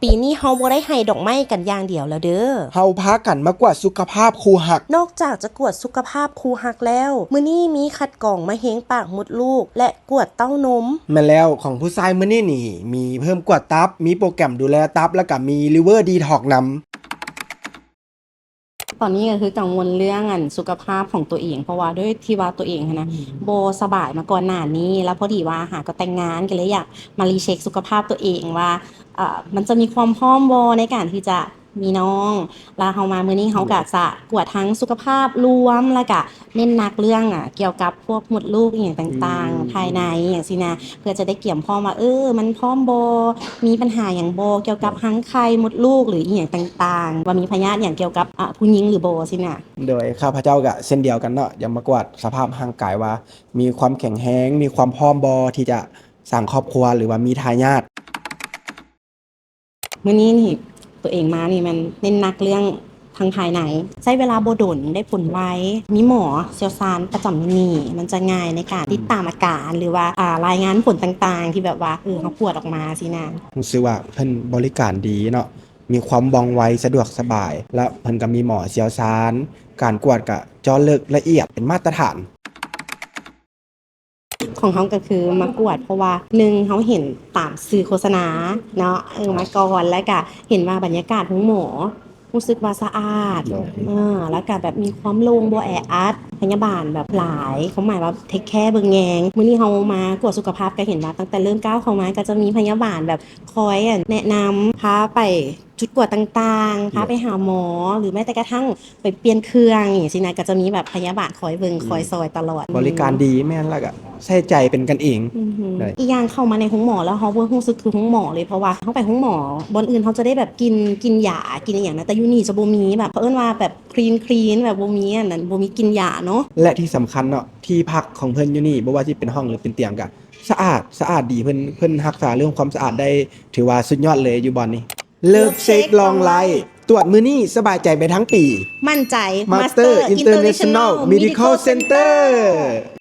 ປີນີ້ເຮົາບໍ່ໄດ້ໃຫ້ດອກໄມ້ກັນຢ່າງດຽວແລ້ວເດີ້. ເຮົາພາກັນມາກວດສຸຂະພາບຄູ່ຮັກ. ນອກຈາກຈະກວດສຸຂະພາບຄູ່ຮັກແລ້ວ, ມື້ນີ້ມີຄັດກອງມະເຮັງປາກມົດລູກ ແລະ ກວດເຕົ້ານົມ. ແມ່ນແລ້ວ, ຂອງຜູ້ຊາຍມື້ນີ້ນີ້ ມີເພີ່ມກວດຕັບ, ມີໂປຣແກຣມດູແລຕັບ ແລ້ວກະມີ liver detox ນຳ. ຕອນນີ້ກໍຄືກັງວົນເລື່ອງອັນສຸຂະພາບຂອງຕົວເອງ ເພາະວ່າດ້ວຍທີ່ວ່າຕົວເອງຫັ້ນນະ ອືມ ບໍ່ສະບາຍມາກ່ອນໜ້ານີ້ ແລ້ວພໍດີວ່າຫາກໍແຕ່ງງານ ກໍເລີຍຢາກມາຣີເຊັກສຸຂະພາບຕົວເອງວ່າ ເອີ ມັນຈະມີຄວາມພ້ອມບໍ່ໃນການທີ່ຈະມີນ້ອງ ແລ້ວເຮົາມາມື້ນີ້ ເຮົາກໍຈະກວດທັງສຸຂະພາບລວມ ແລ້ວກະເນັ້ນໜັກເລື່ອງ ອາ ກ່ຽວກັບພວກມົດລູກອີ່ຫຍັງຕ່າງໆ ອືມ ພາຍໃນຫຍັງຊີ້ນະ ເພື່ອຈະໄດ້ກຽມພ້ອມວ່າ ເອີ ມັນພ້ອມບໍ່ ມີບັນຫາຫຍັງບໍ່ ກ່ຽວກັບ ໂດຍ ຮັງໄຂ່ ມົດລູກ ຫຼື ອີ່ຫຍັງຕ່າງໆ ວ່າມີພະຍາດຫຍັງກ່ຽວກັບ ອາ ຜູ້ຍິງຫຼືບໍ່ຊີ້ນະ. ໂດຍ ຂ້າພະເຈົ້າກະເຊັ່ນດຽວກັນເນາະ ຢາກມາກວດສະພາບຮ່າງກາຍວ່າ ມີຄວາມແຂງແຮງ ມີຄວາມພ້ອມບໍ່ທີ່ຈະສ້າງຄອບຄົວ ຫຼືວ່າມີທາຍາດ. ມື້ນີ້ນີ້ ຕົວເອງມານີ້ແມ່ນເນັ້ນໜັກເລື່ອງທາງພາຍໃນ ໃຊ້ເວລາບໍ່ດົນ ໄດ້ຜົນໄວ ມີໝໍຊ່ຽວຊານປະຈຳຢູ່ນີ້ ມັນຈະງ່າຍໃນການ ອືມ ຕິດຕາມອາການ ຫຼືວ່າ ອາ ລາຍງານຜົນຕ່າງໆ ທີ່ແບບວ່າ ເອີ ເຮົາກວດອອກມາຊີ້ນະ. ຮູ້ສຶກວ່າເພິ່ນບໍລິການດີເນາະ ມີຄວາມວ່ອງໄວ ສະດວກສະບາຍ ແລ້ວເພິ່ນກໍມີໝໍຊ່ຽວຊານ ການກວດກໍເຈາະເລິກລະອຽດ ເປັນມາດຕະຖານ. ຂອງເຮົາກໍຄືມາກວດ ເພາະວ່າ ໜຶ່ງ ເຮົາເຫັນຕາມສື່ໂຄສະນາເນາະ ເອີ ມາກ່ອນ ແລ້ວກະເຫັນວ່າບັນຍາກາດໂຮງໝໍຮູ້ສຶກວ່າສະອາດ ໂດຍ ເອີ ແລ້ວກະແບບມີຄວາມໂລ່ງ ບໍ່ແອອັດ ພະຍາບານແບບຫຼາຍ ຄວາມໝາຍວ່າ take care ເບິ່ງແຍງ. ມື້ນີ້ເຮົາມາກວດສຸຂະພາບ ກະເຫັນວ່າຕັ້ງແຕ່ເລີ່ມກ້າວເຂົ້າມາ ກະຈະມີພະຍາບານແບບຄອຍ ອາ ແນະນຳ ພາໄປ ຈຸດກວດຕ່າງໆ ໂດຍ ພາໄປຫາໝໍ ຫຼືແມ້ແຕ່ກະທັ່ງໄປປ່ຽນເຄື່ອງຫຍັງຊີ້ນະ ກະຈະມີແບບພະຍາບານຄອຍເບິ່ງ ອືມ ຄອຍຊ່ອຍຕະຫຼອດ ບໍລິການດີ ອືມ ແມ່ນ ແລ້ວກະໃສ່ໃຈເປັນກັນເອງ ອືຮຶ ໂດຍ ອີກຢ່າງເຂົ້າມາໃນໂຮງໝໍແລ້ວ ເຮົາບໍ່ຮູ້ສຶກຄືໂຮງໝໍເລີຍ ເພາະວ່າເຮົາໄປໂຮງໝໍບ່ອນອື່ນ ເຮົາຈະໄດ້ແບບກິ່ນ ກິ່ນຢາ ກິ່ນອີ່ຫຍັງນະ ແຕ່ຢູ່ນີ້ຈະບໍ່ມີ ແບບ ເຂົາເອີ້ນວ່າແບບ clean clean ແບບບໍ່ມີອັນນັ້ນ ບໍ່ມີກິ່ນຢາເນາະ. ແລະທີ່ສຳຄັນເນາະ ທີ່ພັກຂອງເພິ່ນຢູ່ນີ້ ບໍ່ວ່າຊິເປັນຫ້ອງ ຫຼືເປັນຕຽງກະ ສະອາດ ສະອາດດີ ເພິ່ນ ເພິ່ນຮັກສາເລື່ອງຄວາມສະອາດໄດ້ ຖືວ່າສຸດຍອດເລີຍຢູ່ບ່ອນນີ້. Love Check Long Life ກວດມື້ນີ້ສະບາຍໃຈໄປທັງປີ ໝັ້ນໃຈ Master International Medical Center.